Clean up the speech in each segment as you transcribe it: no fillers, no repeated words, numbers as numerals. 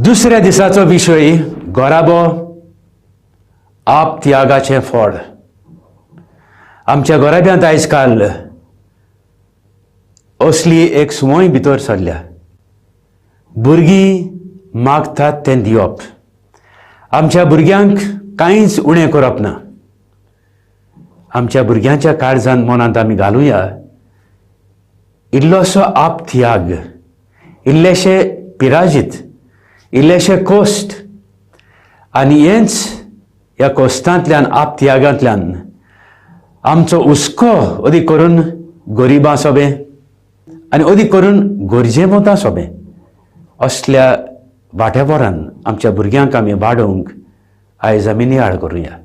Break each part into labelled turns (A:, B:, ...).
A: दुसऱ्या दिसाचो विशय गोराबो आप त्यागाचें फळ. आमच्या गोराब्यांत आयज काल असली एक सुमय भितर सरल्या. भुरगीं मागतात तें दिवप, आमच्या भुरग्यांक कांयच उणें करप ना. आमच्या भुरग्यांच्या काळजान मनांत आमी घालुया इल्लोसो आप त्याग, इल्लेशे पिराजीत, इल्लेशे कोश्ट, आनी हेंच ह्या कोश्टांतल्यान आप त्यागांतल्यान आमचो हुस्को अदीक करून गरिबां सोबें आनी अदीक करून गरजेवंतां सोबें असल्या वाटेवरान आमच्या भुरग्यांक आमी वाडोवंक आयज आमी नियाळ करुया.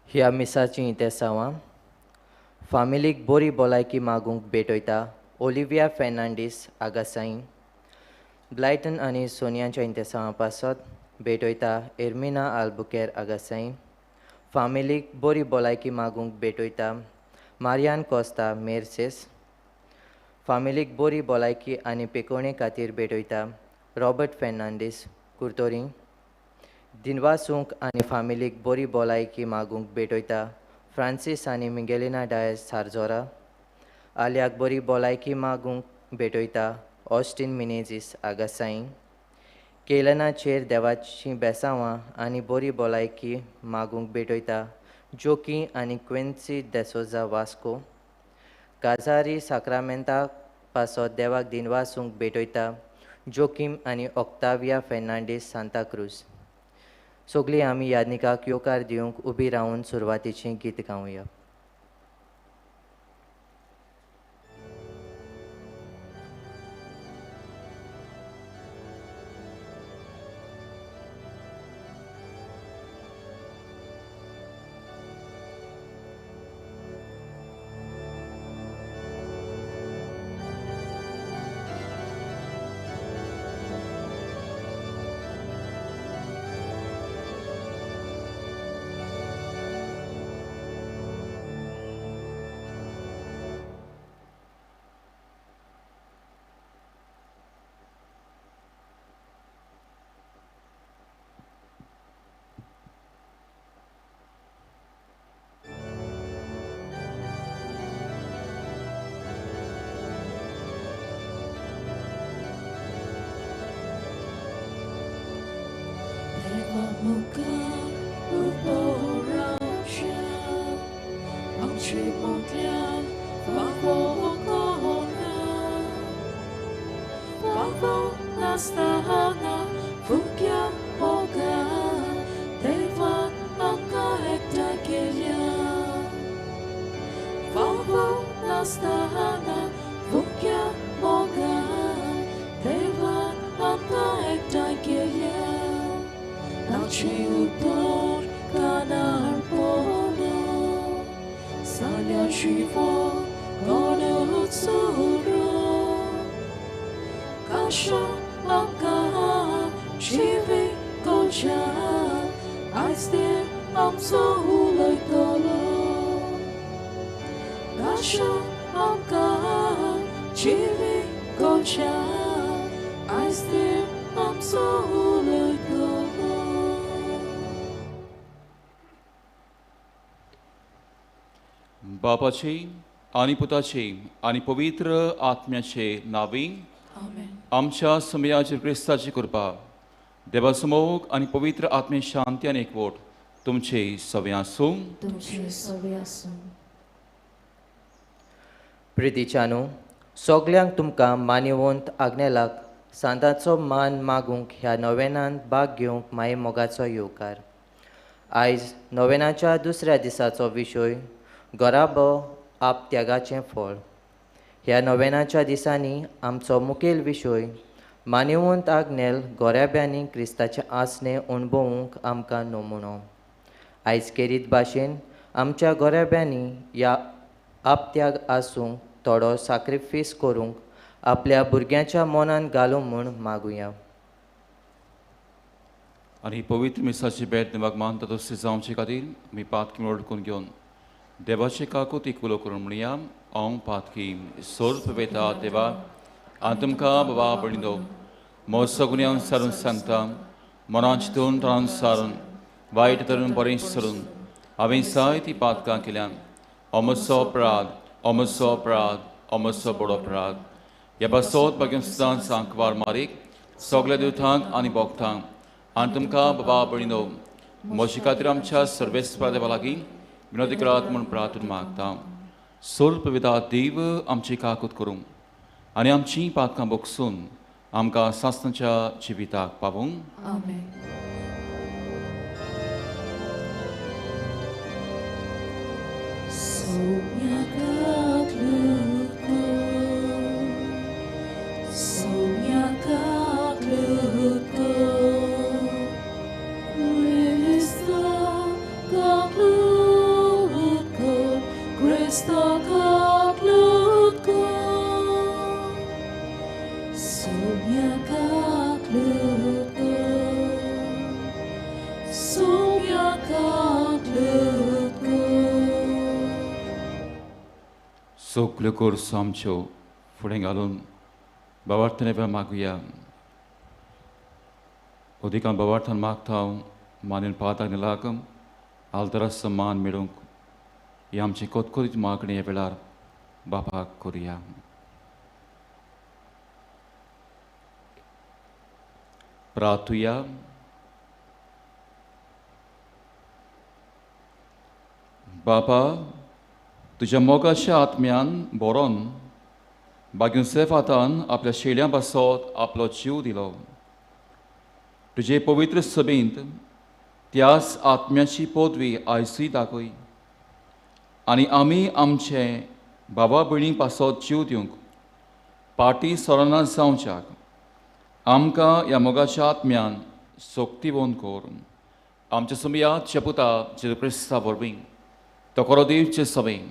B: ह्या मिसाचीं इतेसांवां फामिलीक बरी भलायकी मागूंक भेटयता ओलिविया फेर्नांडीस आगासाई. ब्लायटन आनी सोनियाच्या इंतेसांवा पासत भेटयता एर्मिना आल्बुकेर आगासाई. फामिलीक बरी भलायकी मागूंक भेटयता मारियान कोस्ता मेरसेस. फामिलीक बरी भलायकी आनी पेकोवणे खातीर भेटयता रॉबर्ट फेर्नांडीस कुर्तोरी. दिनवासूंक आनी फामिलीक बरी भलायकी मागूंक भेटयता फ्रांसीस आनी मिगेलिना डायस सारजोरा. आल्याक बरी भलायकी मागूंक भेटयता ऑस्टीन मिनेजीस आगासाई. केलनाचेर देवाचीं बेसांवां आनी बरी भलायकी मागूंक भेटयता जोकी आनी क्वेन्सी देसोजा वास्को. काजारी साक्रामेंता पासत देवाक दिनवासूंक भेटयता जोकीम आनी ऑक्ताविया फेर्नांडीस सांताक्रूज. सगळीं आमी यादनिकाक येवकार दिवंक उबी रावन सुरवातीचें गीत गावया.
C: बापाचे आनी पुताचे आनी पवित्र आत्म्याचे नांवी आमच्या समयाचेर क्रिस्ताची कृपा देवाचो मोग आनी पवित्र आत्मे शांती आनी एकवट तुमचे सगळे आसूं.
B: प्रितीच्यानू सगल्यांक तुमकां मानिवंत आग्नेलाक सांताचो मान मागूंक ह्या नोवेनांत भाग घेवंक माये मोगाचो येवकार. आयज नोवेनाच्या दुसऱ्या दिसाचो विशय घराबो आपत्यागाचें फळ. ह्या नोवेनाच्या दिसांनी आमचो मुखेल विशय मानिवंत आग्नेल गोऱ्याब्यांनी क्रिस्ताचें आसणें अणभवूंक आमकां नमुनो. आयज केरीत भाशेन आमच्या गोऱ्याब्यांनी ह्या आपत्याग आसूंक थोडो साक्रिफीस करूंक आपल्या भुरग्यांच्या मनान घालूं म्हूण मागुया.
C: आनी पवित्र मिसाची भेट देवाक मानता तशी जावचे खातीर आमी पातकी ओडकून घेवन देवाचे काकूत एक उलो करून म्हणया. हांव पातकी सोर्प वेता देवा आनी तुमकां बाबा भयणीनो म्हजो गुन्यांव सारून सांगता. मनां चिंतून तणान सारून वायट धरून बरें सरून हांवें जायतीं पातकां केल्यान. अमसो अपराध अमसो अपराध अमसो बडो अपराध. ह्या पासत भाग्यस्तान सांकवार मारीक सगल्या देवतांक आनी भोगतांक आनी तुमकां बाबा भयणीनो म्हजे खातीर आमच्या सर्वेस्परा देवा लागीं विनोदी करात म्हूण प्रार्थना मागता. सोल्प विदा देव आमची काकूत करूं आनी आमचीं पातकां बोगसून आमकां सासणाच्या जिविताक पावूंक.
D: Krista kaklutko, सोम्या काकलूत कर, सोम्या काकलूत कर.
C: सगल्यो गरजो आमच्यो फुडें घालून बाबार्थान वेळ मागुया. अदिकान बाबार्थान मागता हांव मानेन पाताक निलाक आल्तराचो मान मेळूंक ही आमची कोतकोतीत मागणी ह्या वेळार बापाक करुया. प्रार्थुया. बापा, तुज्या मोगाच्या आत्म्यान बरोवन बागीन सेफातान आपल्या शेळयां पासत आपलो जीव दिलो. तुजे पवित्र सभेंत त्याच आत्म्याची पदवी आयजूय दाखय आनी आमी आमचे बाबा भयणी पासत जीव दिवंक पाटी सरना जावच्याक आमकां ह्या मोगाच्या आत्म्यान सक्तीवंत कर. आमच्या सुमयाच्या पुता जेजू क्रिस्ता वरवीं तो करो दिवचे सभें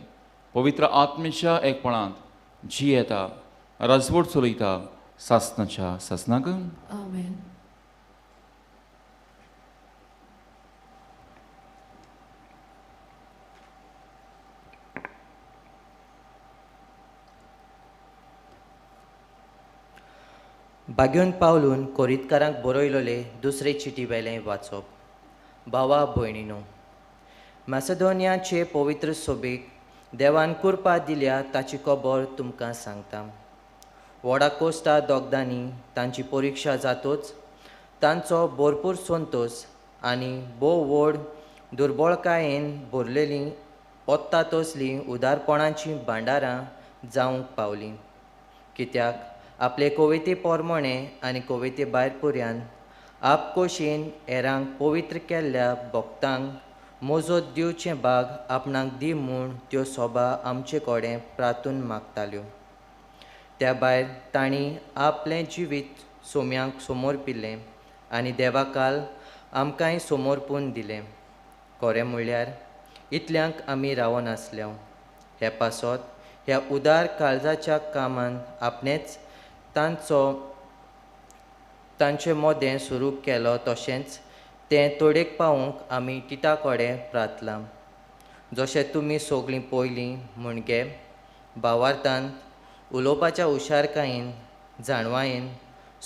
C: पवित्र आत्म्याच्या एकपणांत जी येता राजवट चलयता सासनाच्या सासनाक.
D: आमेन.
B: बाग्योन पावलून कोरितकारांक बरयलोले दुसरे चिटी वेलें वाचप. भावा भयणीनो, मॅसेडोनियाचे पवित्र सोबीक देवान कृपा दिल्या ताची खबर तुमकां सांगता. व्हडा कोस्ता दोगदांनी तांची परिक्षा जातोच तांचो भरपूर संतोश आनी भोव व्हड दुर्बळकायेन भरलेलीं ओत्ता तसलीं उदारपणाचीं भांडारां जावंक पावलीं. कित्याक आपले कविते पोरमोणे आनी कविते भायर पुऱ्यान आपकोशेन हेरांक पवित्र केल्ल्या भक्तांक मोजोत दिवचें भाग आपणाक दी म्हूण त्यो सोबा आमचे कडेन प्रातून मागताल्यो. त्या भायर तांणी आपलें जिवीत सोम्यांक समर्पिल्लें आनी देवाकाल आमकांय समर्पून दिलें. खरें म्हणल्यार इतल्यांक आमी रावनासले. हे पासत ह्या उदार काळजाच्या कामान आपणेच तांचो तांचे मोदें सुरू केलो तशेंच तें तोडेक पावोवंक आमी टिटा कडेन प्रार्थलां. जशें तुमी सगळीं पयलीं म्हणगे भावार्थान उलोवपाच्या हुशारकायेन जाणवायेन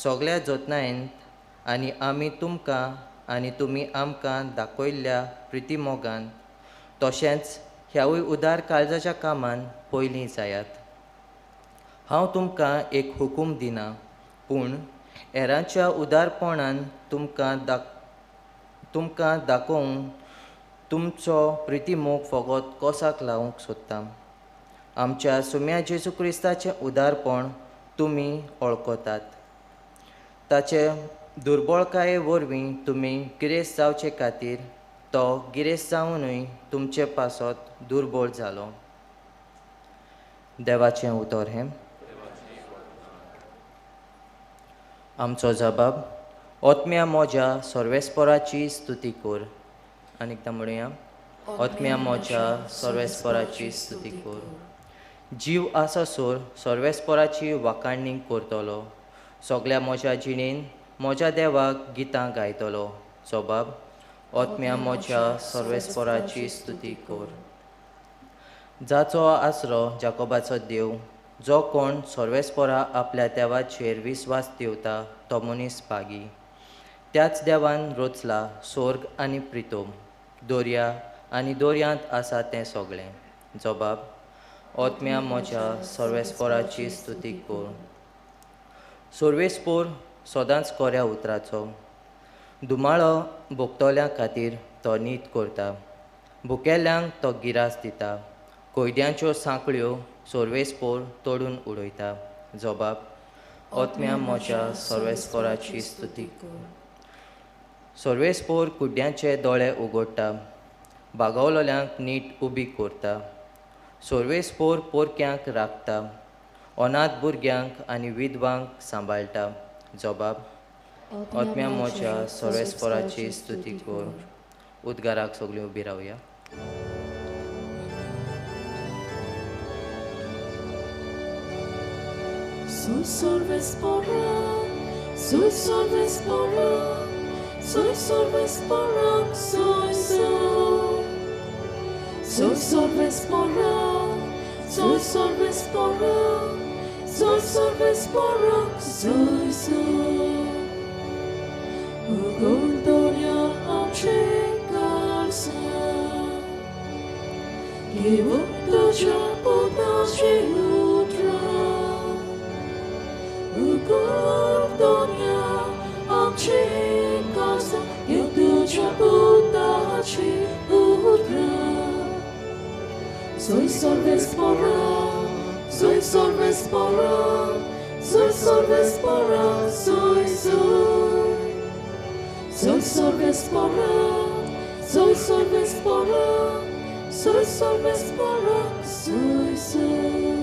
B: सगळ्या जतनायेन आनी आमी तुमकां आनी तुमी आमकां दाखयल्ल्या प्रितीमोगान तशेंच ह्यावूय उदार काळजाच्या कामान पयलीं जायात. हांव तुमकां एक हुकूम दिना, पूण हेरांच्या उदारपणान तुमकां दाखोवंक तुमचो प्रितीमोग फकत कोसाक लावंक सोदता. आमच्या सुम्या जेजू क्रिस्ताचें उदारपण तुमी वळखतात. ताचे दुर्बळकाये वरवीं तुमी गिरेस्त जावचे खातीर तो गिरेस्त जावनूय तुमचे पासत दुर्बळ जालो. देवाचें उतर हें. आमचो जबाब. ओत्म्या मोज्या सर्वेस्पराची स्तुती कर. आनी एकदां म्हणुया, ओत्म्या मोज्या सर्वेस्पराची स्तुती कर. जीव आसासर सर्वेस्पराची वाखाणणी करतलो. सगल्या म्हज्या जिणेन म्हज्या देवाक गितां गायतलो. जबाब. ओत्म्या मोज्या सर्वेस्पराची स्तुती कर. जाचो आसरो जाकोबाचो देव, जो कोण सर्वेस्परा आपल्या देवाचेर विस्वास दिवता तो मनीस भागी. त्याच देवान रचला स्वर्ग आनी प्रितोम, दर्या आनी दर्यांत आसा तें सगळें. जबाब. ओत्म्या म्हज्या सर्वेस्पराची स्तुती कर. सर्वेस्पोर सदांच कोऱ्या उतराचो दुमाळो भोगतल्या खातीर तो नीत करता. भुकेल्ल्यांक तो गिरास दिता. कोयद्यांच्यो सांकळ्यो सर्वेस्पोर तोडून उडयता. जबाब. ओत्म्या म्हज्या सर्वेस्पोराची स्तुती कर. सर्वेस्पोर कुड्ड्यांचे दोळे उगडटा, बागवलोल्यांक नीट उबी करता. सर्वेस्पोर पोरक्यांक राखता, अनाथ भुरग्यांक आनी विधवांक सांबाळटा. जबाब. ओत्म्या म्हज्या सर्वेस्पोराची स्तुती कर. उद्गाराक सगळीं उबी रावया.
D: Soy salve sporang, soy salve sporang, soy salve sporang, soy soy. Soy salve sporang, soy salve sporang, soy salve sporang, soy soy. Ugoldoria amche kalsa, Givuto chapotashi udra. Ugoldoria amche kalsa, Givuto chapotashi udra. Soy salve sporang, soy salve sporang, soy salve sporang, soy soy. Soy salve sporang, soy salve sporang, soy salve sporang, soy soy.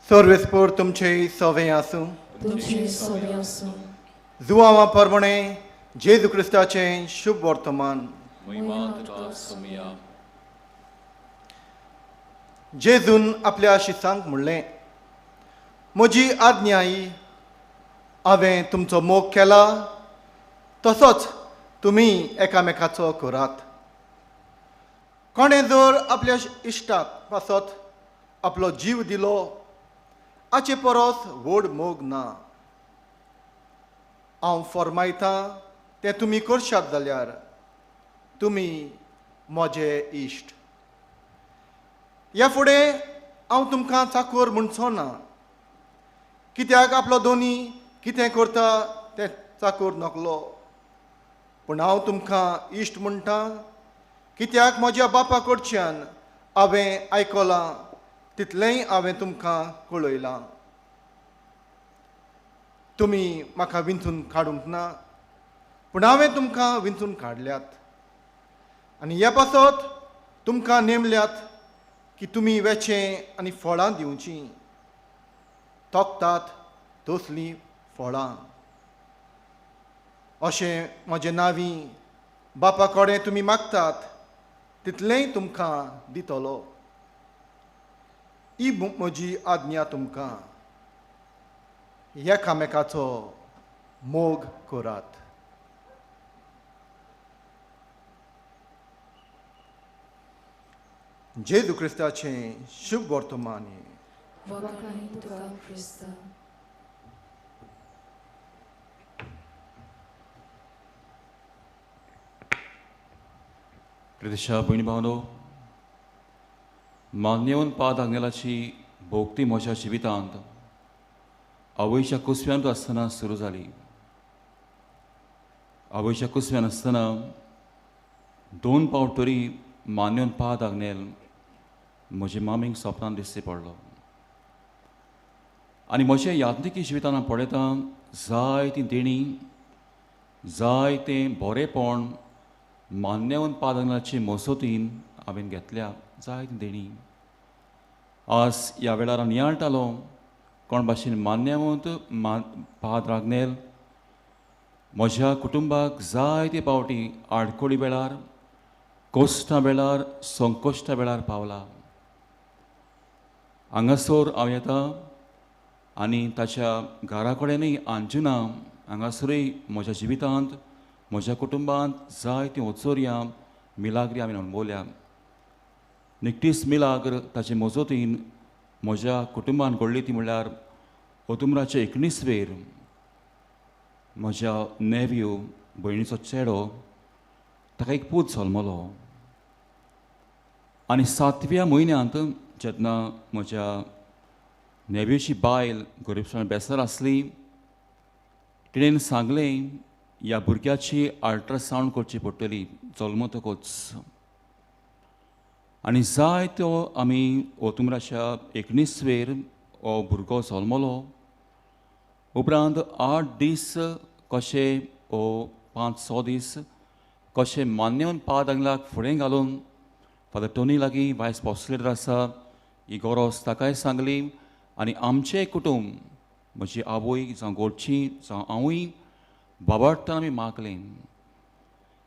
E: सर्वेस्पोर तुमचे सवे आसूं.
D: तुमचे सवे आसूं.
E: जुआवा परमणे जेजू क्रिस्ताचें शुभ वर्तमान. जेजून आपल्या शिसांक म्हणलें, म्हजी आज्ञा ही, हांवें तुमचो मोग केला तसोच तुमी एकामेकाचो करात. कोणें जर आपल्या इश्टाक पासत आपलो जीव दिलो हाचे परस व्हड मोग ना. हांव फर्मायतां तें तुमी करशात जाल्यार तुमी म्हजे इश्ट. ह्या फुडें हांव तुमकां चाकोर म्हणचो ना, कित्याक आपलो दोनी कितें करता तें चाकोर नकलो. पूण हांव तुमकां इश्ट म्हणटा, कित्याक म्हज्या बापा कडच्यान हांवें आयकलां तितलेंय हांवें तुमकां कळयलां. तुमी म्हाका विंचून काडूंक ना, पूण हांवें तुमकां विंचून काडल्यात आनी ह्या पासत तुमकां नेमल्यात की तुमी वेचें आनी फळां दिवचीं, तोखतात तसलीं फळां. अशें म्हजें नांवी बापा कडेन तुमी मागतात तितलेंय तुमकां दितलो. ही म्हजी आज्ञा तुमकां, एकामेकाचो मोग करात. जेजू क्रिस्ताचें शुभ वर्तमान.
C: प्रदेशा भयणी भावनो, मान्यवन पाद आग्नेलाची भोगती म्हज्या जिवितांत आवयच्या कुसव्यांत आसतना सुरू जाली. आवयच्या कुसव्यान आसतना 2 पावट तरी मान्यवन पाद आग्नेल म्हजे मामीक सपनान दिसची पडलो. आनी म्हज्या यादनिकी जिवितान पळयता जाय ती देणी, जाय तें बरेंपण मान्यवन पाद आग्नेलाची मोसोतीन हांवें घेतल्या, जाय ती देणी. आज ह्या वेळार हांव नियाळटालो कोण भाशेन मान्यवंत पाद्र आग्नेल म्हज्या कुटुंबाक जायते पावटी आडखळी वेळार, कोश्टा वेळार, संकोश्टा वेळार पावला. हांगासर हांव येता आनी ताच्या घरा कडेनूय अंजुना हांगासरूय म्हज्या जिवितांत, म्हज्या कुटुंबांत जायतीं ओचोरयां मिलाग्री हांवें अणभवल्या. निकटीच मिलाग्र ताचे मजतीन म्हज्या कुटुंबान घडली ती म्हणल्यार ओतुमराचे 19 वेर म्हज्या नेव्यू भयणीचो चेडो ताका एक पूत जल्मलो. आनी 7व्या म्हयन्यांत जेन्ना म्हज्या नेव्यूची बायल गरिबसाण बेसार आसली, तिणेन सांगलें ह्या भुरग्याची अल्ट्रासावंड करची पडटली जल्मतकूच. आनी जायत्यो आमी ओतुमराच्या 19 वेर हो भुरगो जल्मलो. उपरांत 8 दीस कशे ओ 5-6 दीस कशे मान्यवन पाद आंगलाक फुडें घालून फादर टोनी लागीं वायस पॉस्टुलेटर आसा ही गरज ताकाय सांगली. आनी आमचें कुटुंब, म्हजी आवय जावं गोडची जावं हांवूय बाबाडटान आमी मागलें.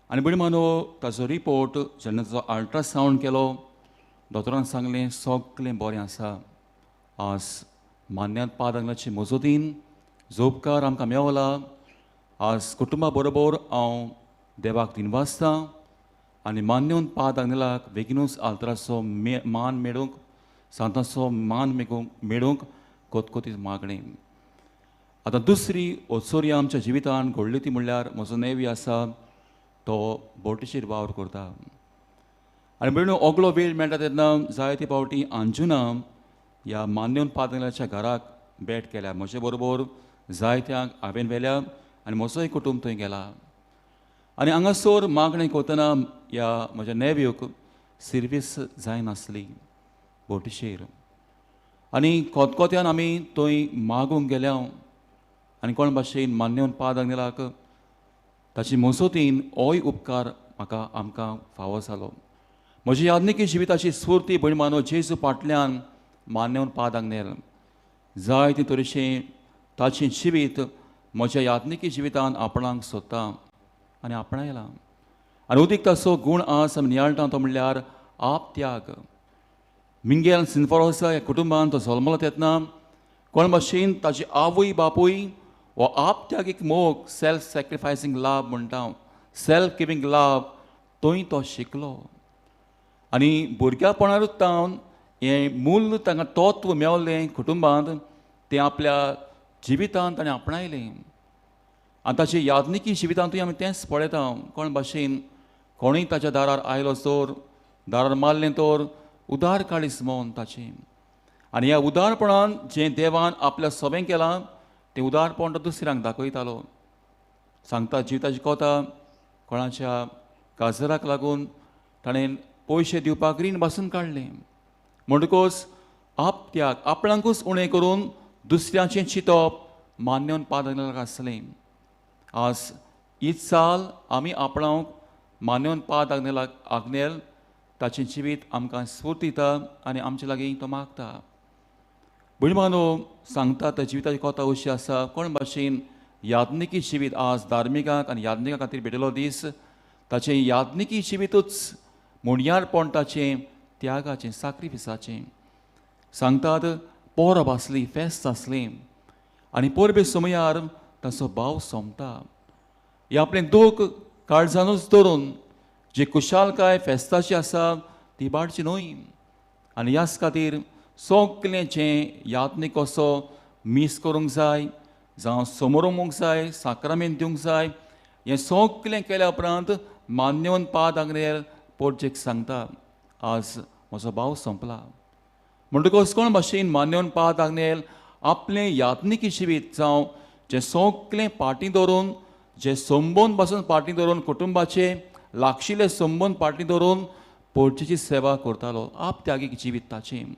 C: आनी बडी मानो ताजो रिपोर्ट जेन्ना ताजो अल्ट्रासावंड केलो, दोतोरान सांगलें सगळें बरें आसा. आज मान्यांत पाद आंगणाची मजतीन जो उपकार आमकां मेवला आज कुटुंबा बरोबर हांव देवाक दिनवासतां आनी मान्योन पाद आंगणाक बेगिनूच आल्तराचो मान मेळूंक सांताचो मान मेळूंक कोतकोतीच मागणें. आतां दुसरी ओचोरी आमच्या जिवितान घडली ती म्हणल्यार म्हजो नेवी आसा तो बोटीचेर वावर करता आनी म्हणून ओगलो वेळ मेळटा तेन्ना जायते फावटी अंजुना ह्या मान्योन पादंगलाच्या घराक भेट केल्या. म्हजे बरोबर जायत्यांक हांवें व्हेल्या आनी म्हजोय कुटूंब थंय गेला आनी हांगासर मागणें करतना ह्या म्हज्या नेव्यूक सिर्वीस जायनासली बोटीचेर आनी कोतकोत्यान आमी थंय मागूंक गेल्या आनी कोण भाशेन मान्योन पाद आंगेलाक ताची मजतीन होय उपकार म्हाका आमकां फावो जालो. म्हजी यादनिकी जिविताची स्फूर्ती भयण मानो जेजू फाटल्यान मान्योन पाद आंगनेल जाय ती तरेचें ताचें जिवीत म्हज्या यादनिकी जिवितान आपणाक सोदता आनी आपणायलां आनी उदीक ताचो गूण आज आमी नियाळटा तो म्हणल्यार आप त्याग. मिंगेल सिनफोरोसा ह्या कुटुंबान तो जल्मलो तेन्ना कोण भाशेन ताची आवय बापूय हो आप त्यागीक मोग सेल्फ सॅक्रिफायसींग लाभ म्हणटा हांव, सेल्फ गिवींग लाभ थंय तो शिकलो आनी भुरग्यापणारूच तावन हें मूल्य तांकां तत्व मेवलें कुटुंबांत तें आपल्या जिवितांत ताणें आपणायलें. आनी ताचे यादनिकी जिवितांतूय आमी तेंच पळयता कोण भाशेन कोणूय ताच्या दारार आयलो तर दारार मारलें तर उदार काळीज मन ताचें आनी ह्या उदारपणान जें देवान आपल्या सोबें केलां तें उदारपण तो दुसऱ्यांक दाखयतालो. सांगता जिविताची कोता कोणाच्या काजराक लागून ताणें पयशे दिवपाक रीण बासून काडलें म्हणटकच आप त्याग आपणाकूच उणें करून दुसऱ्याचें चिंतप मान्योन पाद आसलें. आज ही चाल आमी आपणावंक मान्योन पाद आग्नेल ताचें जिवीत आमकां स्फूर्त दिता आनी आमचे लागीं तो मागता. भयण मानो सांगता त्या जिविताची कोता अशी आसा कोण भाशेन यादनिकी जिवीत आज धार्मिकांक आनी यादनिकां खातीर भेटयलो दीस ताचें यादनिकी जिवीतूच मुणयारपण ताचें त्यागाचें साक्रिफिसाचें. सांगतात परब आसली फेस्त आसलें आनी परबे समयार ताचो भाव सोंपता. हें आपलें दूख काळजानूच धरून जी खुशालकाय फेस्ताची आसा ती बाडची न्हय आनी ह्याच खातीर सगलें जें यादनीक कसो मीस करूंक जाय जावं समोरमूंक जाय साक्रामेंत दिवंक जाय हें सगलें केल्या उपरांत मान्योन पाद आंगरेर पोटजेक सांगता आज म्हजो भाव सोंपला. म्हणटकच कोण भाशेन मान्योन पाद आग्नेल आपलें यादनिकी जिवीत जावं जें सगलें फाटीं दवरून जे संबंद पासून फाटीं दवरून कुटुंबाचे लागशिल्ले संबंद फाटीं दवरून पोटजेची सेवा करतालो आप त्यागीक जिवीत ताचें.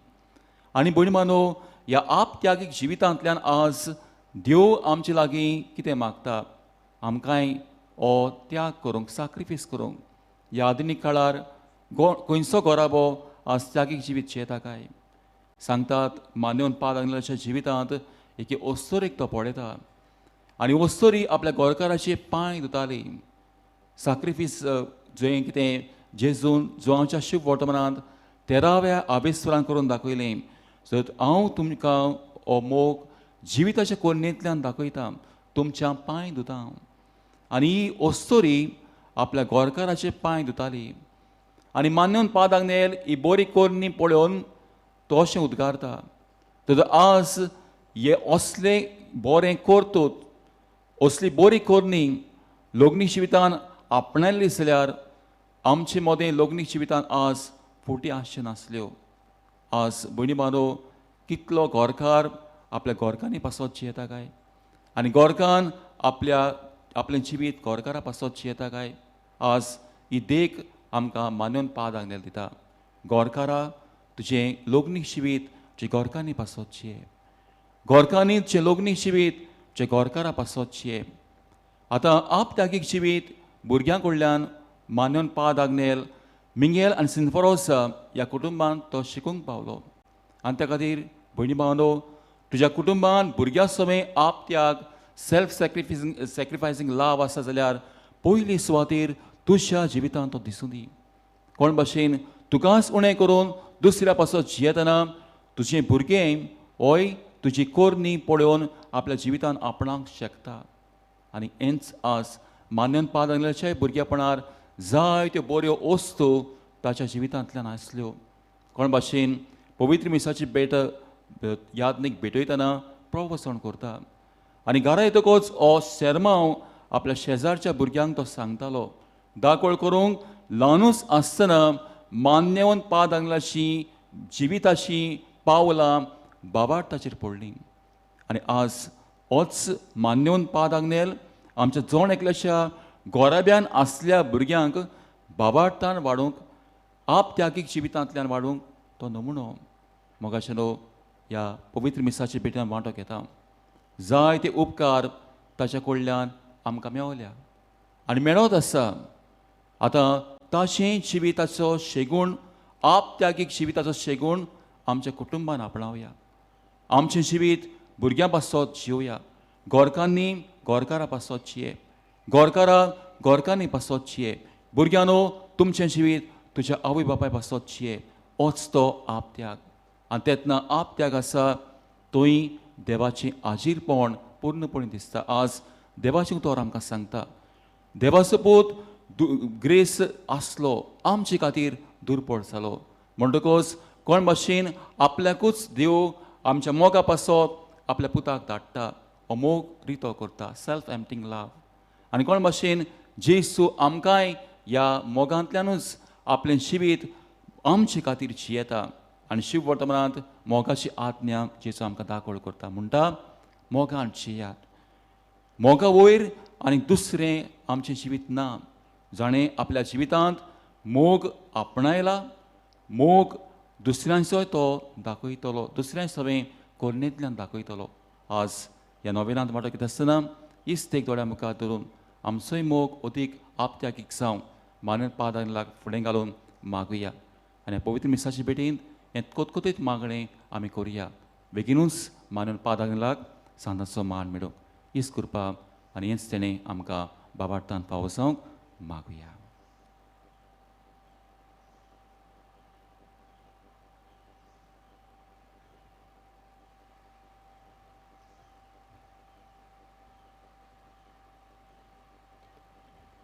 C: आनी भयण मानो ह्या आप त्यागीक जिवितांतल्यान आज देव आमचे लागीं कितें मागता आमकांय हो त्याग करूंक साक्रिफीस करूंक. ह्या आधुनीक काळार खंयचो घराबो आज त्यागीक जिवीत जियेता काय सांगतात मान्योन पाद आंगलाच्या जिवितांत एके अस्तोरेक तो पळयता आनी अस्तोरी आपल्या गोरकाराचे पांय धुताली. साक्रिफीस जें कितें जेजून जुवांच्या शुभ वर्तमानांत 13व्या आवेस्वरान करून दाखयलें सो हांव तुमकां हो मोग जिविताच्या कोरणेंतल्यान दाखयता तुमच्या पांय धुता. आनी ही अस्तोरी आपल्या गोरकाराचे पांय धुताली आनी मान्योन पाद आग्नेल ही बरी कोरणी पळोवन तो अशें उद्गारता तर आज हे असलें बरें करतूत असली बरी कोरणी लग्नी जिवितान आपणायली जाल्यार आमचे मदें लग्नी जिवितान आज फुटी आसच्यो नासल्यो. आज भयणी बांदो कितलो गोरकार आपल्या गोरकांनी पासत जियेता काय आनी गोरकान आपल्या आपलें जिवीत गोरकारा पासत जियेता काय. आज ही देख आमकां मान्योन पाद आग्नेल दिता गोरकारा तुजें लग्नीक जिवीत जे गोरकांनी पासत जिये गोरकांनी जें लग्नीक जिवीत जे गोरकारा पासत जिये. आतां आप त्यागीक जिवीत भुरग्यां कडल्यान मान्योन पाद आग्नेल मिंगेल आनी सिनफोरोसा ह्या कुटुंबान तो शिकूंक पावलो आनी त्या खातीर भयणी भावंडो तुज्या कुटुंबान भुरग्यां समें आप त्याग सेल्फ सॅक्रिफायसींग लाभ आसा जाल्यार पयली सुवातेर तुज्या जिवितांत तो दिसूं दी. कोण भाशेन तुकाच उणें करून दुसऱ्या पासत जियेतना तुजें भुरगें होय तुजी कोरणी पळोवन आपल्या जिवितान आपणाक शकता. आनी हेंच आज मान्यन पाद आग्नेलाच्या भुरगेपणार जायत्यो बऱ्यो वस्तू ताच्या जिवितांतल्यान आसल्यो. कोण भाशेन पवित्र मिसाची भेट यादनीक भेटयतना प्रवचन करता आनी घरा येतकच हो शेरमांव आपल्या शेजारच्या भुरग्यांक तो सांगतालो. दाखोळ करूंक ल्हानूच आसतना मान्यवंत पाद आग्नेलाची जिविताची पावलां बाबार ताचेर पडलीं. आनी आज होच मान्यवंत पाद आग्नेल आमच्या जण एकल्याच्या गोराब्यान आसल्या भुरग्यांक बाबार्थान वाडोवंक, आप त्यागीक जिवितांतल्यान वाडोवंक तो नमुनो. मोगाशेलो ह्या पवित्र मिसाच्या भेट्यान वांटो घेता. जायते उपकार ताच्या कडल्यान आमकां मेवल्या आनी मेळत आसा. आतां ताचें जिविताचो शेगूण, आप त्यागीक जिविताचो शेगूण आमच्या कुटुंबान आपणावया. आमचें जिवीत भुरग्यां पासत जिवया. गोरकांनी गोरकारा पासत जिये, गोरकारा गोरकांनी पासत जिये. भुरग्यांनो तुमचें जिवीत तुज्या आवय बापाय पासत जिये. होच तो आपत्याग. आनी तेन्ना आपत्याग आसा थंय देवाचें आजीरपण पूर्णपणी दिसता. आज देवाचें उतर आमकां सांगता देवाचो पूत ग्रेस आसलो आमचे खातीर दुर्बळ जालो. म्हणटकच कोण भाशेन आपल्याकूच देव आमच्या मोगा पासत आपल्या पुताक धाडटा, हो मोग रितो करता, सेल्फ एम्पटिंग लव. आनी कोण भाशेन जेजू आमकांय ह्या मोगांतल्यानूच आपलें जिवीत आमचे खातीर जियेता. आनी शिव वर्तमानांत मोगाची आज्ञा जेजू आमकां दाखोळ करता, म्हणटा मोगान जियात. मोगा वयर आनी दुसरें आमचें जिवीत ना. जाणें आपल्या जिवितांत मोग आपणायला, मोग दुसऱ्यांचोय तो दाखयतलो, दुसऱ्यां सवें कोरणेंतल्यान दाखयतलो. आज ह्या नोवेनांत वांटो घेता आसतना इस्त एक दोळ्या मुखार धरून आमचोय मोग अदीक आपत्यागीक जावं मानत पादांक फुडें घालून मागुया. आनी पवित्र मिसाचे भेटींत हें कोतकोतीत मागणें आमी करुया. बेगीनूच मानून पादांक सांताचो मान मेळूंक हीच कृपा आनी हेंच तेणें आमकां बाबार्थान फावो जावंक मागुया.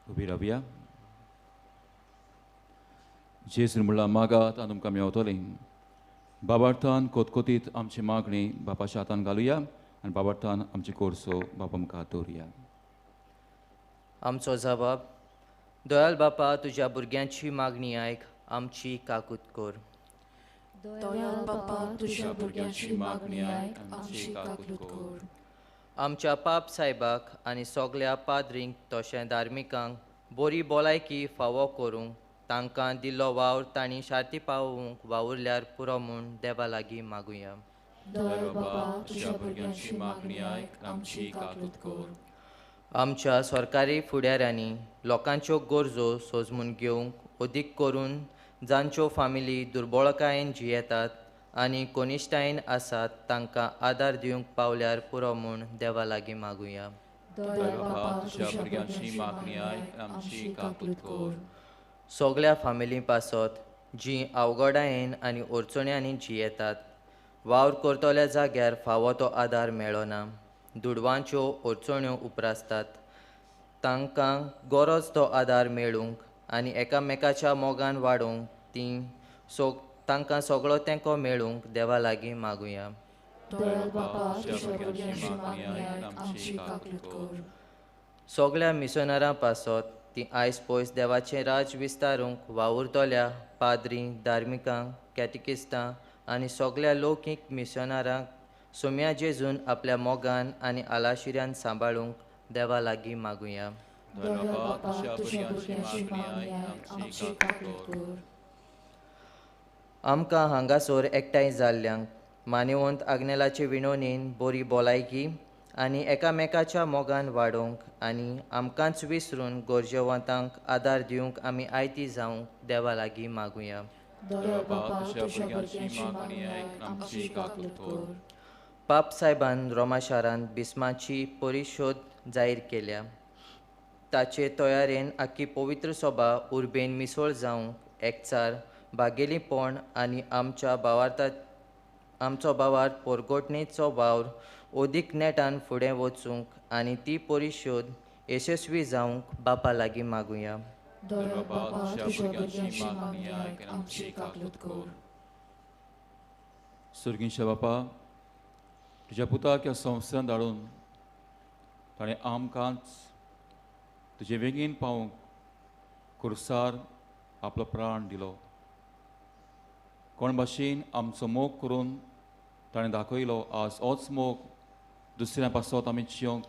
C: उबी रावया. जेजून म्हणलां मागात आनी तुमकां मेवतलें. बाबार्थान कोतकोतीत आमची मागणी बापाच्या हातान घालुया आनी बाबार्थान आमची कोर्सो बापा मुखार दवरुया.
B: आमचो जबाब दयाल बापा तुज्या भुरग्यांची मागणी आयक, आमची काकूत कर.
D: दयाल बापा तुज्या भुरग्यांची मागणी आयक, आमची काकूत कर.
B: आमच्या पाप सायबाक आनी सगल्या पाद्रींक तशें धार्मिकांक बरी भलायकी फावो करूंक तांकां दिल्लो वावर तांणी शार्ती पावोवंक वावुरल्यार पुरो म्हूण देवा लागीं मागुया.
D: दयाल बापा तुज्या भुरग्यांची मागणी आयक, आमची काकूत कर.
B: आमच्या सरकारी फुडाऱ्यांनी लोकांच्यो गरजो सोजमून घेवंक अदीक करून जांच्यो फामिली दुर्बळकायेन जियेतात आनी कनिश्ठायेन आसात तांकां आदार दिवंक पावल्यार पुरो म्हूण देवा लागीं मागुया.
D: दयाल बापा तुज्या भुरग्यांची मागणी आयक, आमची काकूत कर.
B: सगल्या फामिली पासत जीं अवघडायेन आनी अडचण्यांनी जियेतात, वावर करतल्या जाग्यार फावो तो आदार मेळना, दुडवांच्यो अडचण्यो उप्रासतात, तांकां गरज तो आदार मेळूंक आनी एकामेकाच्या मोगान वाडोवंक तीं तांकां सगळो तेंको मेळूंक देवा लागीं मागुया.
D: दयाल बापा तुज्या भुरग्यांची मागणी आयक, आमची काकूत कर.
B: सगल्या मिशनरां पासत तीं आयज पयस देवाचें राज विस्तारूंक वावुरतल्या पाद्री, धार्मिकांक, कॅटिकिस्तां आनी सगल्या लौकीक मिशनरांक सोम्या जेजून आपल्या मोगान आनी आलाशिऱ्यान सांबाळूंक देवा लागीं मागुया.
D: दयाल बापा तुज्या भुरग्यांची मागणी आयक, आमची काकूत कर.
B: आमकां हांगासर एकठांय जाल्ल्यांक मानेवंत आग्नेलाचे विणवणेन बरी भलायकी आनी एकामेकाच्या मोगान वाडोवंक आनी आमकांच विसरून गरजेवंतांक आदार दिवंक आमी आयती जावंक देवा लागीं मागुया.
D: दयाल बापा तुज्या भुरग्यांची मागणी आयक, आमची काकूत कर.
B: पाप सायबान रोमा शारांत बिस्माची परिशोध जाहीर केल्या. ताचे तयारेन आख्खी पवित्र सभा उर्बेन मिसळ जावंक एकचार, भागेलीपण आनी आमच्या आमचो बावार पोरगोटणेचो वावर ओदीक नेटान फुडें वचूंक आनी ती परिशोध यशस्वी जावंक बापा लागीं मागुया.
D: दयाळ बापा, तुज्या भुरग्यांची मागणी आयक आनी आमची काकलूत कर.
C: सर्गींच्या बापा, तुज्या पुताक ह्या संवसारांत धाडून ताणें आमकांच तुजे वेगीन पावूंक कुर्सार आपलो प्राण दिलो. कोण भाशेन आमचो मोग करून ताणें दाखयलो, आज होच मोग दुसऱ्या पासत आमी जियोंक,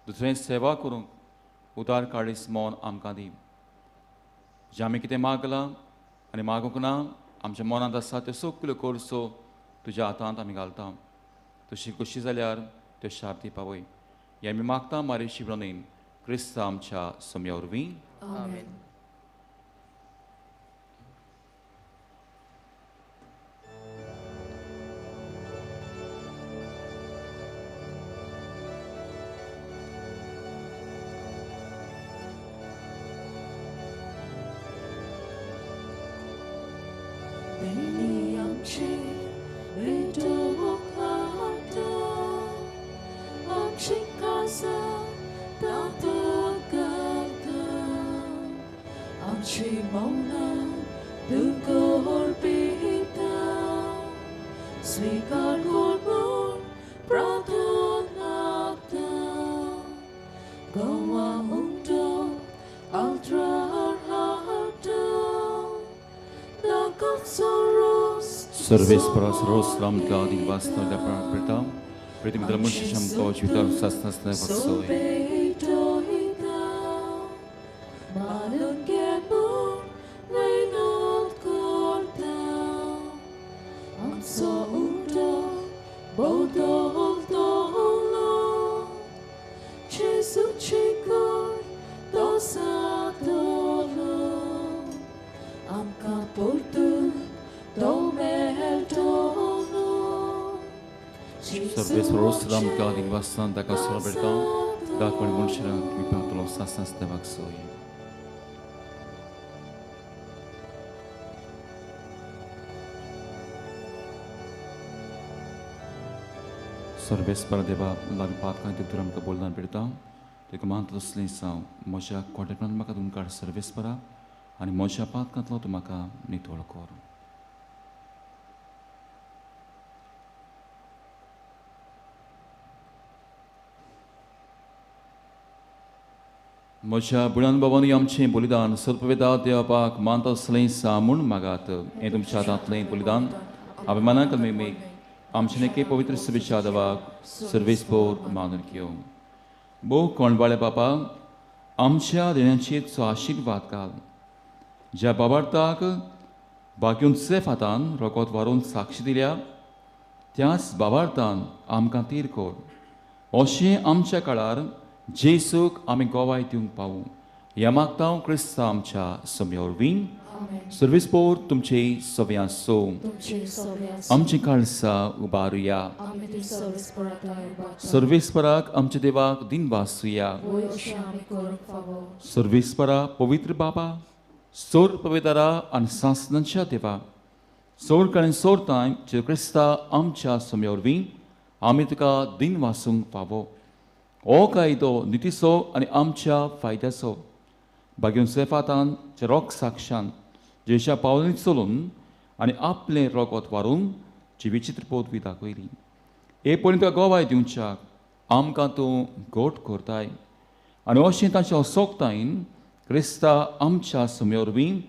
C: दुसऱ्यांची सेवा करूंक उदार काळीज मन आमकां दी. जें आमी कितें मागलां आनी मागूंक ना, आमच्या मनांत आसा त्यो सगल्यो करसो तुज्या हातांत आमी घालता. तशी खोशी जाल्यार त्यो शार्ती पावय. हें आमी मागता मारेशी प्रणीन क्रिस्त आमच्या सम्या वरवीं.
B: आमेन.
C: सर्वेस्परा सर्वस्राम God in वास्तव प्रताम प्रीति मुश्यम को जितार सस्नस्न बक्सोय. Santa Casa da quel mi patolo sasnas de vaxoi. सर्वेस्पर देवा लागी पातकां ते दुराम का बोलदान पिडता ते कमांत तसलें साव म्हज्या कोटेपणान म्हाका दोन काड सर्वेस्परा आनी म्हज्या पातकांतलो तूं म्हाका नितळ कर. म्हज्या बुळान बाबांनी आमचें बलिदान सर्पवेदा देवाक मानता असलें सा म्हूण मागात. हें तुमच्या हातांतलें बलिदान अभिमानाक मेमेक आमचें एके पवित्र शुभेच्छा देवाक सर्वेस्पोर मानून घेवं. भोव कोणबाळे बापा, आमच्या देण्याचेर आशिर्वाद घाल. ज्या बाबार्थाक बाग्यून सेफ हातान रोगोत वारोवन साक्षी दिल्या त्याच बाबार्थान आमकां तीर कर. अशें आमच्या काळार जेसूक आमी गोवाय दिवंक पावूं. ह्या मागता क्रिस्ता आमच्या सम्या वरवीं. सर्वेस्पोर तुमचे सव्यां सो आमची काळसा उबारुया. सर्वेस्पराक आमच्या देवाक दिन वासुया. सर्वेस्परा पवित्र बाबा, सोर पवित्रा आनी सासनाच्या देवा, सोर कडेन सोरताय जे क्रिस्ता आमच्या सम्या वरवीं आमी तुका दिन वासूंक फावो. हो कायदो नितीचो आनी आमच्या फायद्याचो बागेवन सेफातान जे रोग साक्षान जेच्या पावलांनी चलून आनी आपलें रोगोत वारून जी विचित्र पदवी दाखयली. हे पळोवन तुका गोवाय दिवच्याक आमकां तूं गोट करताय आनी अशें तांच्या असोकतायेन क्रिस्ता आमच्या सम्या वरवीं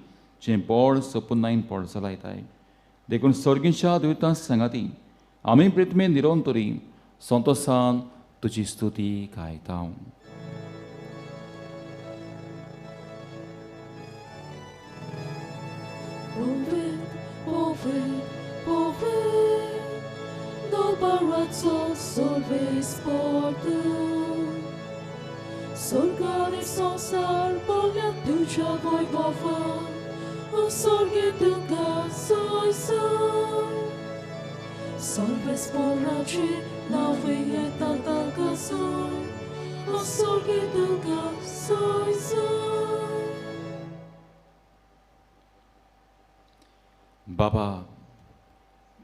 C: जें बळ सपुनायन पळ चलायताय. देखून सर्गीच्या दुयतां सांगाती आमी प्रितमे निरंतरी संतोसान तुजी स्तुती गायता. बाबा,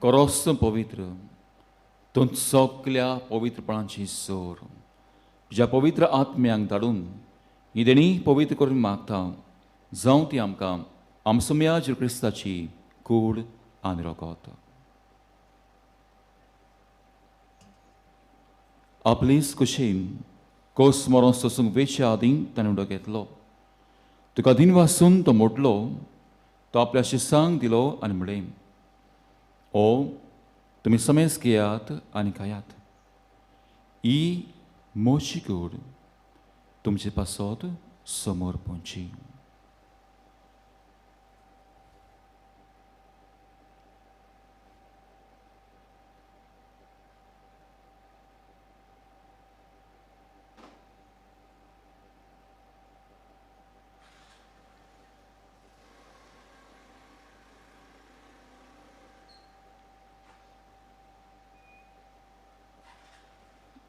C: करोस पवित्र, तूं सगल्या पवित्रपणाची सोर तुज्या पवित्र आत्म्यांक धाडून ही देणी पवित्र करून मागता, जावं ती आमकां आमसोम्या जेजू क्रिस्ताची कूड आनी रगत. आपलीच कुशीन कोस मरोन सोसूंक वेच्या आदीं ताणें उडो घेतलो, तुका दिन वासून तो मोडलो, तो आपल्या शिसांक दिलो आनी म्हणलें, ओ तुमी समेज घेयात आनी खायात, ही म्हजी कूड तुमचे पासत समोर पोंची.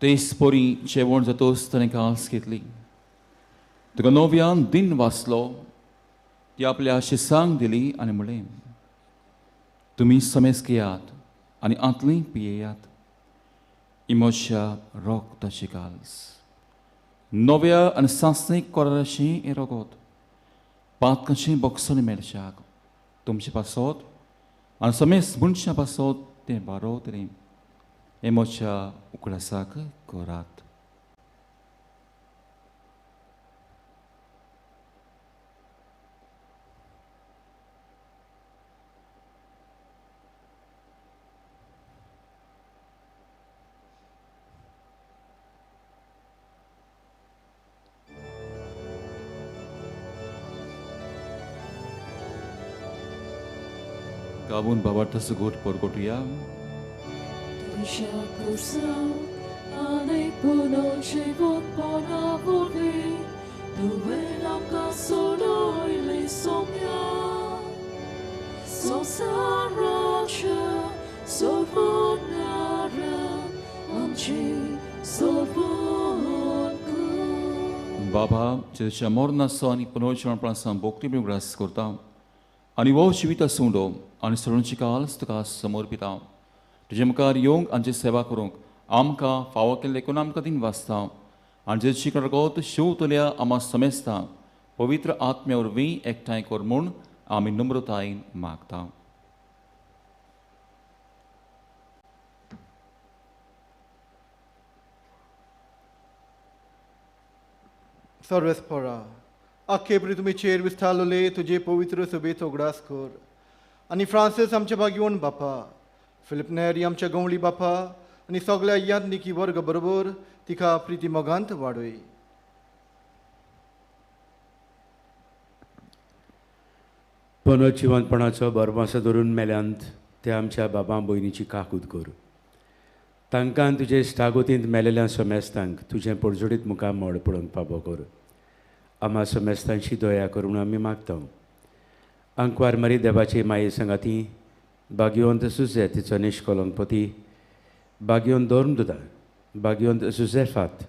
C: तेच पोरी जेवण जातोच ताणें काल्स घेतली, तुका नव्यान दिन वाचलो, ती आपल्या शिसांक दिली आनी म्हणलें, तुमी समेज घेयात आनी आंतली पियेयात, ही म्हज्या रगताची काल्स, नव्या आनी सासणीक कराराची हें रगत, पातकांची बक्षणी मेळच्याक तुमचे पासत आनी समेज मनशां पासत तें बारोवतलें, हें म्हज्या उगडासाक करात. गाबून बाबार्थाचो घोट परगटुया.
D: तुज्या कुसां आनी पुनर्जिवंतपणा वरवीं तुवें आमकां सोडयली सोम्या, संवसाराच्या सोडवणाऱ्या आमची सोडवण कर.
C: बाबा, जेजूच्या मरणाचो आनी पुनर्जिवंतपणाचो भक्ती उगडास करता आनी हो जिवीत आसूं आनी सरणची काल्स तुका समर्पिता, तुजे मुखार येवंक आमची सेवा करूंक आमकां फावो केल्लें देखून आमकां दिन वाचता आनी जेजूची रगत शेवतल्या आमा समेस्ता पवित्र आत्म्या वरवीं एकठांय कर म्हूण आमी नम्रतायेन मागता.
E: सर्वेस्परा, आखे तुमीचेर विस्तारलोले तुजे पवित्र सभेचो उगडास कर आनी फ्रांसीस आमच्या भाग्यवन बापा, फिलिप नेरी आमच्या गवळी बापा आनी सगळ्या याज्ञिकी वर्ग बरोबर तिका प्रिती मोगांत वाडय.
A: पुनर्जिवंतपणाचो भरवंसो धरून मेल्यांत त्या आमच्या बाबा भयणीची काकूत कर, तांकां तुजे इश्टागतींत मेलेल्या समेस्तांक तुजें परजोडीत मुखामळ पळोवंक फावो कर. आमा समेस्तांची दया करून आमी मागता. आंकवार मारी देवाची माये सांगाती भाग्यवंत सुजे तिचो निश्कलंकपती, भाग्यवंत धर्मदुता, भाग्यवंत सुजेफात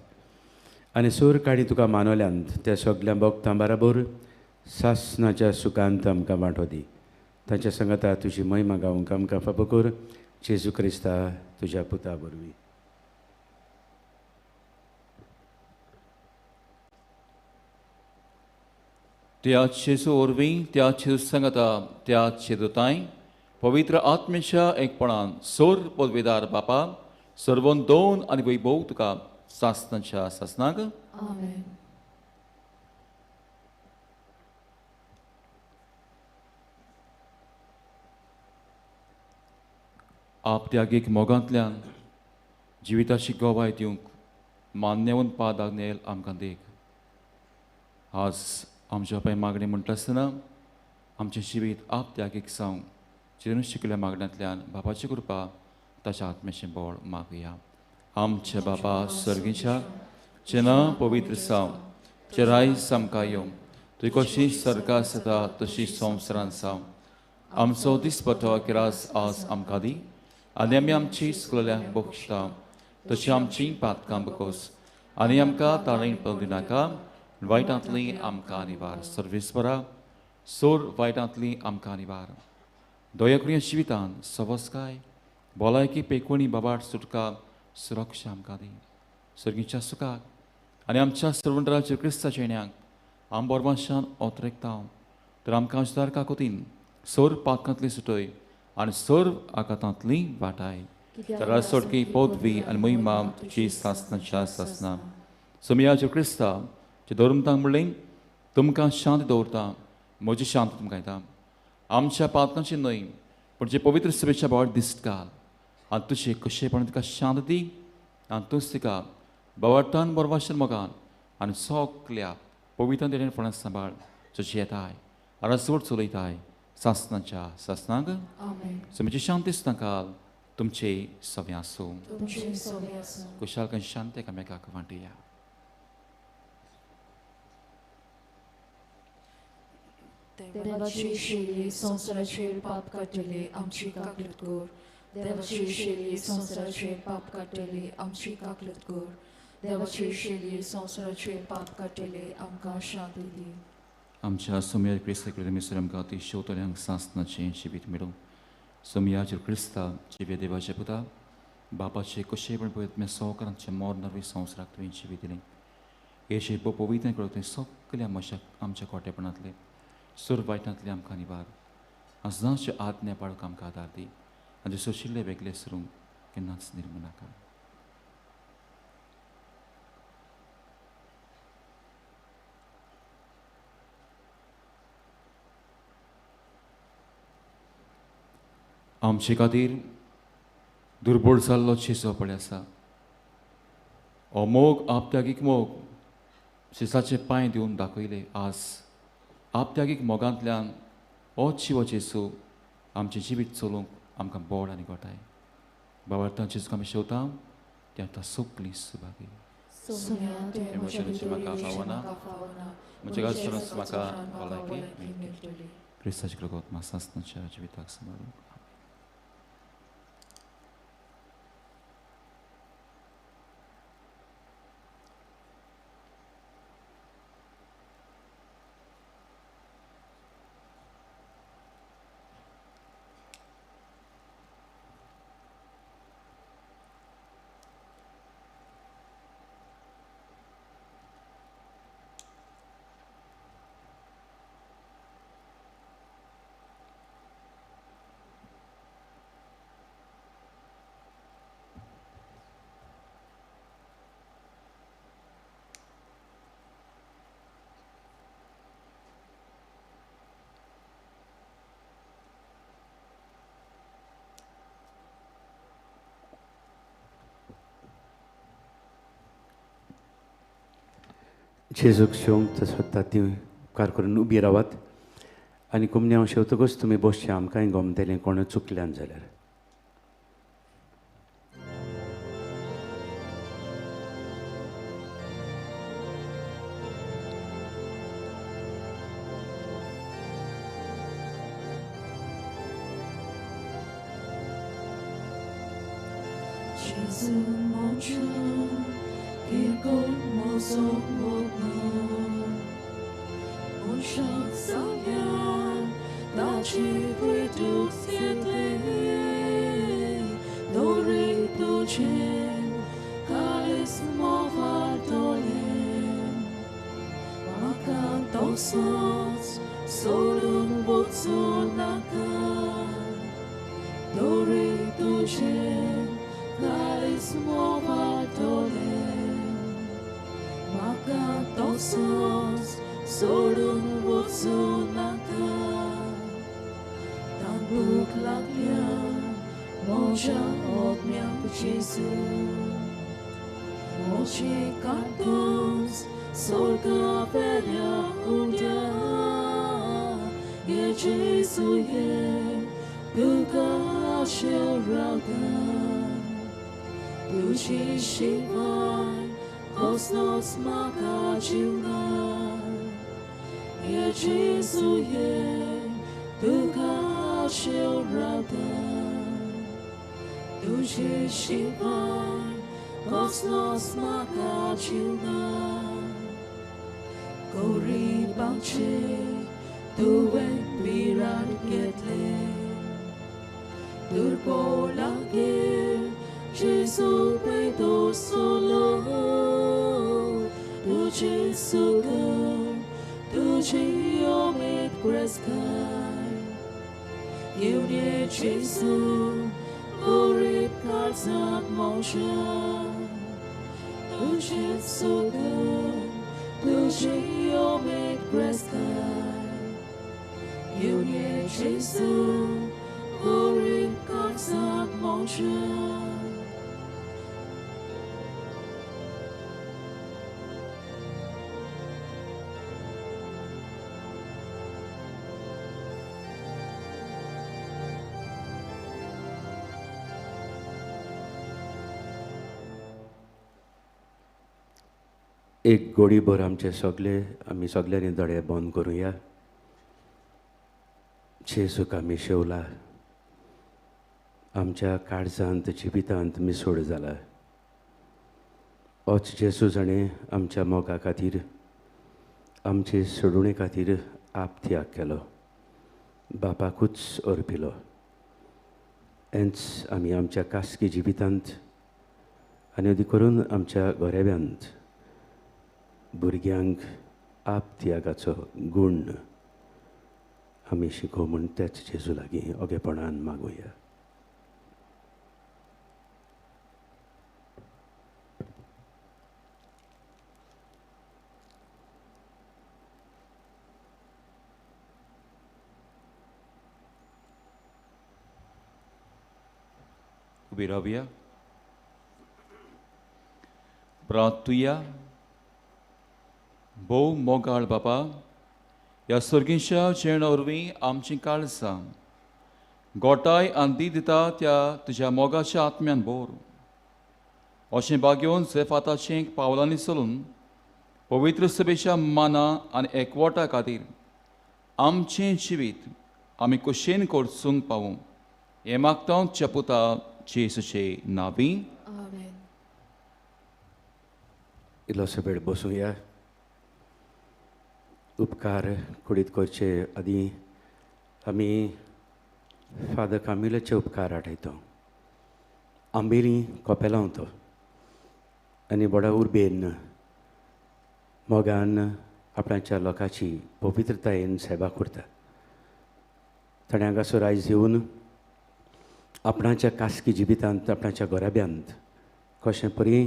A: आनी सूर काणी तुका मानवल्यांत त्या सगल्या भक्तां बराबर सासनाच्या सुखांत आमकां वांटो दी. तांच्या सांगाता तुजी महिमा गावंक आमकां फावो कर, जेजू क्रिस्ता तुज्या पुता वरवीं.
C: त्या जेजू वरवीं, त्या जेजू सांगाता, त्या जेजूताय पवित्र आत्म्याच्या एकपणान सोर पदवेदार बापा सर्वन दोन आनी वैभव तुका सासनाच्या सासनाक.
D: आमेन.
C: आप त्यागीक मोगांतल्यान जिविताची गवाय दिवंक मान्यवन पाद आग्नेल आमकां देख. आज आमच्या पांय मागणें म्हणटा आसतना आमचें जिवीत आप त्यागीक जावं जेणें शिकल्या मागण्यांतल्यान बापाची कृपा ताच्या आत्म्याचें बळ मागया. आमच्या बापा सर्गीच्या, जें नांव पवित्र जावं, जें रायज आमकां येवं, तुजी कशी सरकार आसता तशी संवसारांत जावं. आमचो दिसपटो किरास आज आमकां दी आनी आमी आमची सगळ्यांक बक्षता तशी आमची पातकां बकोस आनी आमकां ताळीं पळोवंक दिनाका, वायटांतली आमकां निवार. सर्वेस्परा सोर वायटांतली आमकां निवार. दया करून जिवितान सवसकाय भलायकी पेकोणी बाबाट सुटका सुरक्षा आमकां दी सर्गीच्या सुखाक आनी आमच्या सर्वंटराच्या क्रिस्ताच्या येण्याक आम बोरवाशान ओतरेकता तर आमकां जुदार काकोतीन सर्व पातकांतली सुटय आनी सर्व आघातांतली वाटाय तर सोडकी पदवी आनी महिमा तुजी सासनाच्या सासना सोमयाच्या क्रिस्ता जे धर्मतांक म्हणलें तुमकां शांत दवरता म्हजी शांत तुमकां येता आमच्या पातकांची न्हय पूण जे पवित्र सभेच्या भावार दिस्त घाल आनी तुजे कशेपण तिका शांत दी आनी तूंच तिका बावाटान बरवाशन मोगान आनी सगल्या पवित्रान तेणें फळां सांबाळ जशी येताय आनी चड चलयताय सासनाच्या सासनाक समेची शांती तांकां तुमचे सव्या आसूं कुशाल शांत एकामेकाक वांटया.
D: देवाची शेली संवसाराचेर पाप काडटली आमची काकलत कर. देवाची शेली संवसाराचेर पाप काडटली आमची काकलत कर. देवाची शेली संवसाराचेर पाप काडटली आमकां शांती दी.
C: आमच्या सोमया क्रिस्ता कडे आमकां ती शेवतल्यांक सासनाचें जिवीत मेळूं. सोमयाचेर क्रिस्ता जिवे देवाचे पुता बापाचे कशें पण पळयत तुवें संवकरांचें मोर नवी संवसाराक तुवें जिवीत दिलें. हे पवित्र कळून तुवें सगल्या म्हज्या आमच्या खोटेपणांतले सुर वायटांतले आमकां निवार आजनाचे आज्ञा पाळूंक आमकां आदार दी आनी सोशिल्ले वेगळे सरूंक केन्नाच निर्मनाका. आमचे खातीर दुर्बळ जाल्लो चेजो पळय आसा हो मोग आपत्यागीक मोग शिसाचे पांय दिवन दाखयले. आज आपत्यागीक मोगांतल्यान हो जिवो जेजू आमचें जिवीत चलोवंक आमकां बोड आनी गोठाय. बाबा तांचे आमी शेवता ते आतां सगळीं सुभागी. म्हाका फावना म्हज्या म्हाका भलायकी मेळटली. क्रिस्ताची कृपा सासनाच्या जिविताक सांबाळूं.
A: जेजूक शेवंक सोदता ती उपकार करून उबी रावात आनी कुमन्यांव शेवतकूच तुमी बसचें आमकांय गोमतेलें कोण चुकल्यान जाल्यार.
D: Pour la guerre, Jésus paie ton solo. Tu Jésus, tu Jésus, Yunie Jésus, Morib Karzak Moshe. Tu Jésus, tu Jésus, Yunie Jésus, Morib Karzak Moshe.
A: एक गोडीभर आमचे सगळे आमी सगळ्यांनी दोळे बंद करुया. जेजूक आमी शेवला आमच्या काळजांत जिवितांत मिसोड जाला. होच जेजू जाणें आमच्या मोगा खातीर आमचे सोडवणे खातीर आपत्याग केलो, बापाकूच अर्पिलो. हेंच आमी आमच्या खासगी जिवितांत आनी अदी करून आमच्या गोरेब्यांत भुरग्यांक आपत्यागाचो गूण आमी शिकोवं म्हूण त्याच जेजू लागीं ओगेपणान मागुया.
C: उबी रावया, प्रार्थुया. भोव मोगाळ बापा, ह्या सर्गींच्या जेवणा वरवीं आमचीं काळजां गोटाय आनी दी दिता त्या तुज्या मोगाच्या आत्म्यान भोर. अशें बागेवन जेफाताचें पावलांनी चलून पवित्र सभेच्या माना आनी एकवटा खातीर आमचें जिवीत आमी कुशेन कोर्सूंक पावूं हें मागता चपुता जेजूचे नांवी.
D: आमेन.
A: इल्लोसो वेळ बसुया. उपकार कुडीत करचे आदीं आमी फादर कामिलाचे उपकार आठयता. आंबेली कोपेलांव तो आनी व्हडा उर्बेन मोगान आपणाच्या लोकांची पवित्रतायेन सेवा करता. ताणें हांगासर आयज येवन आपणाच्या खासगी जिवितांत आपणाच्या घराब्यांत कशें परी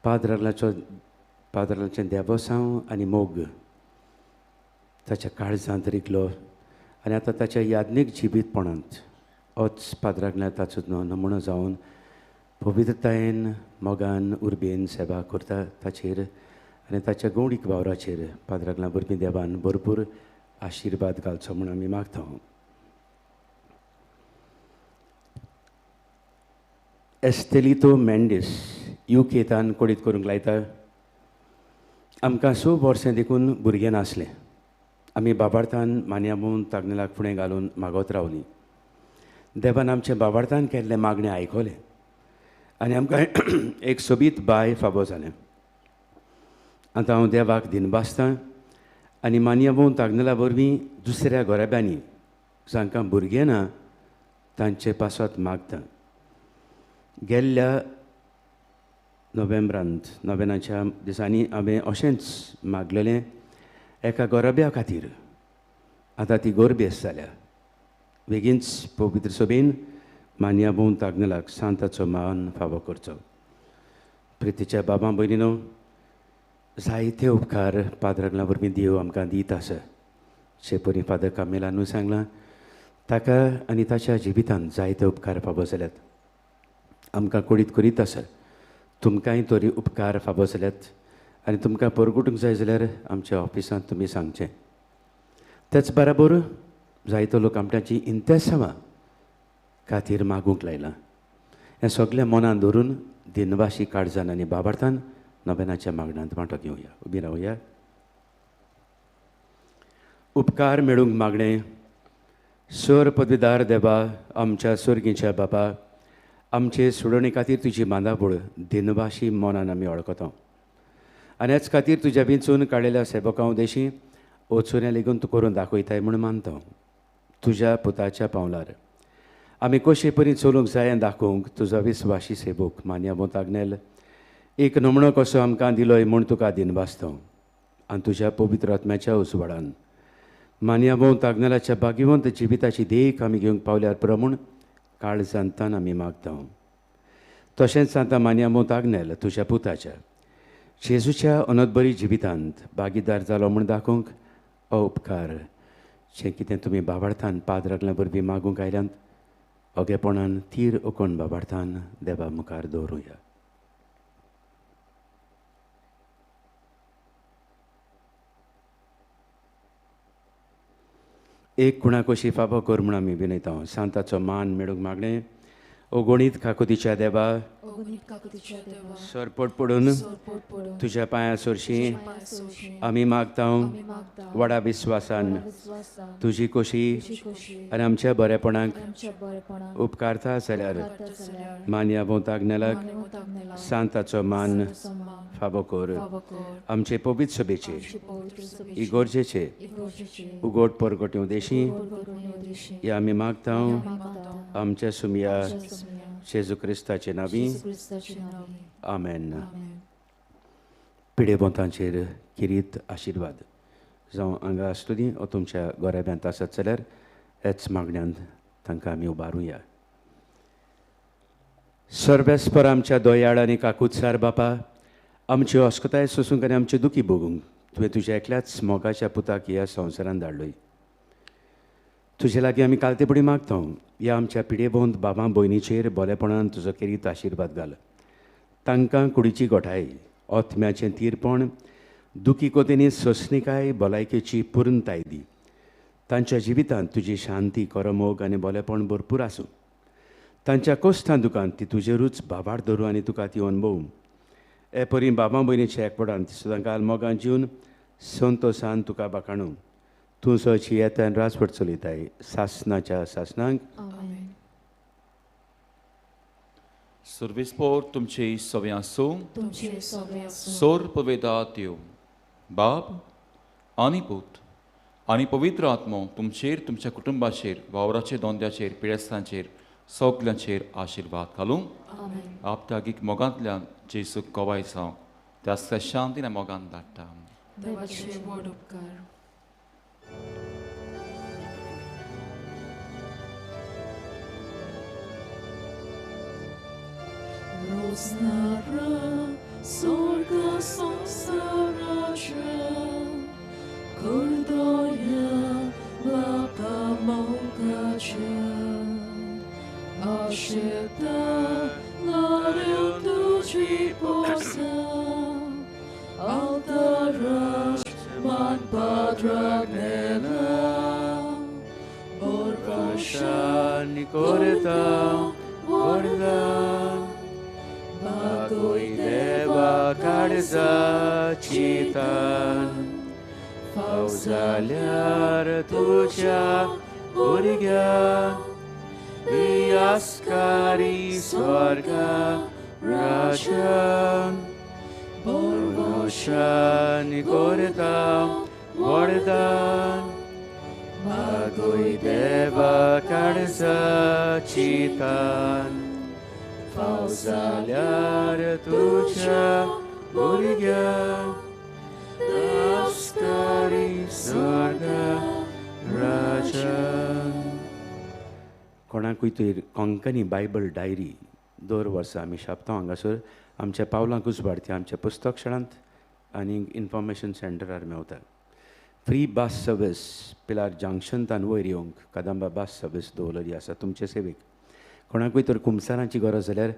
A: पाद्राचें देवसांव आनी मोग ताच्या काळजांत रिगलो आनी आतां ताच्या याज्ञीक जिवीतपणांत होच पाद्रागल्या ताचो नमुनो जावन पवित्रतायेन मोगान उर्बेन सेवा करता. ताचेर आनी ताच्या गौडीक वावराचेर पाद्रागल्या वरवीं देवान भरपूर आशिर्वाद घालचो म्हूण आमी मागता. एस्तेलितो मेंडीस युकेतान कोडीत करूंक लायता. आमकां 6 वर्सां देखून भुरगें नासलें. आमी बाबार्थान मान्या म्हणून तागनेलाक फुडें घालून मागत रावलीं. देवान आमचें बाबार्थान केल्लें मागणें आयकलें आनी आमकां एक सोबीत बाय फावो जालें. आतां हांव देवाक दिनभासतां आनी मान्या म्हणून तागनेला वरवीं दुसऱ्या घराब्यांनी जांकां भुरगें ना तांचे पासत मागता. गेल्ल्या नोव्हेंब्रांत नोव्हेंब्राच्या दिसांनी हांवें अशेंच मागलेलें एका गोरब्या खातीर. आतां ती गोरबेस जाल्या. बेगीनच पवित्र सभेन मान्या भोवन तागनेलाक सांताचो मान फावो करचो. प्रितीच्या बाबा भयणीनो, जायते उपकार पाद्रागला वरवीं देव आमकां दीत आसा. शेपरी फादर कामेलानूय सांगलां ताका आनी ताच्या जिवितांत जायते उपकार फावो जाल्यात. आमकां कुडीत करीत आसा. तुमकांय तरी उपकार फावो जाल्यात आनी तुमकां परगटूंक जाय जाल्यार आमच्या ऑफिसांत तुमी सांगचें. तेच बराबर जायतो लोक आमट्याची इंतेसांवां खातीर मागूंक लायलां. हें सगळें मनान धरून दिनवाशी काळजान आनी बाबार्थान नोवेनाच्या मागण्यांत वांटो घेवया. उबी रावया. उपकार मेळूंक मागणें. सर पदवीदार देवा, आमच्या सर्गीच्या बाबा, आमचे सोडवणे खातीर तुजी मांदावळ दिनवाशी मनान आमी वळखता आनी हेच खातीर तुज्या विंचून काडलेल्या सेवकां उदेशी वचून लेगून तूं करून दाखयताय म्हूण मानता. तुज्या पुताच्या पावलार आमी कशे परी चलूंक जाय दाखोवंक तुजो विस्वाशी सेवक मान्याबोंत आग्नेल एक नमणो कसो आमकां दिलोय म्हूण तुका दिनवासता आनी तुज्या पवित्र आत्म्याच्या उजवाडान मान्याबोंत आग्नेलाच्या भाग्यवंत जिविताची देख आमी घेवंक पावल्यार पुरो म्हूण काळजांतान आमी मागता. तशेंच आतां मान्याबोंत आग्नेल तुज्या पुताच्या जेजूच्या अनोदबरी जिवितांत भागीदार जालो म्हूण दाखोवंक उपकार जें कितें तुमी बाबार्थान पाद्रागल्या वरवीं मागूंक आयल्यांत अगेपणान तीर ओकोण बाबार्थान देवा मुखार दवरुया. एक कुणाकोशी फावो कर म्हूण आमी विनयता. सांताचो मान मेळूंक मागणें ओगणीत काकुतीच्या देवा सरपट पडून तुज्या पांया सोरशी आमी मागता व्हडा विस्वासान तुजी कोशी आनी आमच्या बरेपणाक उपकारता जाल्यार मान्या भोंवत आग्नेलाक सांताचो मान फावो कर. आमचे पवित्र सभेचे इगोर्जेचे उगोट परगट्यो देशी हे आमी मागता आमच्या सुमया जेजू क्रिस्ताचे नावी आमेन. पिडेबोंतांचेर किरीत आशिर्वाद जावं हांगा आसतली ओ तुमच्या गोरेब्यांत आसत जाल्यार हेच मागण्यांत तांकां आमी उबारुया. सर्वेस्पर आमच्या दयाळ आनी काकुत्सार बापा, आमची अस्कताय सोसूंक आनी आमचे दुखी भोगूंक तुवें तुज्या एकल्याच मोगाच्या पुताक ह्या संवसारांत धाडलोय. तुजे लागीं आमी कालतेपणी मागता ह्या आमच्या पिडेबोंत बाबा भयणीचेर बोलेपणान तुजो केरीत आशिर्वाद घाल. तांकां कुडीची गोठाय, ओथम्याचें तीरपण, दुखी कोतेनी सोंसणीकाय, भलायकेची पुर्णताय दी. तांच्या जिवितांत तुजी शांती, करमोग आनी बोलेपण भरपूर आसूं. तांच्या कोश्टां दुकान ती तुजेरूच बाबार धरूं आनी तुका ती अणभवूं. हे परी बाबा भयणीच्या एकवटान ती सुद्दां काल मोगान जिवन संतोसान तुका बाकाणू. तूं सहजी येता आनी राजवट चलयताय सासनाच्या सासनांक.
C: सर्वेस्पोर तुमचे सवे आसूं. सोर पवेदा देव बाब आनी पूत आनी पवित्र आत्मो तुमचेर, तुमच्या कुटुंबाचेर, वावराचेर, दोंद्याचेर, पिडेस्तांचेर, सगल्यांचेर आशिर्वाद घालूं. आपत्यागीक मोगांतल्यान जेजूक गवाय जावं त्या शांतीन मोगान धाडटा.
D: Rosnara, sorga samsaraja, Kurdoya lakamokaja, Asheta lareu tuji posa, Altaraj man padragnela, Borvashan
A: korta vorda. Bagoy deva karza chitan, Fauzalyar tuja burgya, Viaskari swarga rajan, Borvashan korta vordan, Bagoy deva karza chitan, Fauzalyar tuja burgya, Askari swarga rajan. कोणाकूय तर Konkani Bible diary दर वर्सा आमी छापता हांगासर आमच्या पावलांकूच वाडती आमच्या पुस्तक शाळांत आनी इन्फॉर्मेशन सेंटरार मेवता. फ्री बस सर्वीस पिलार जंक्शनतान वयर येवंक कदंबा बस सर्वीस दवरलेली आसा तुमचे सेवेक. कोणाकूय तर कुमसारांची गरज जाल्यार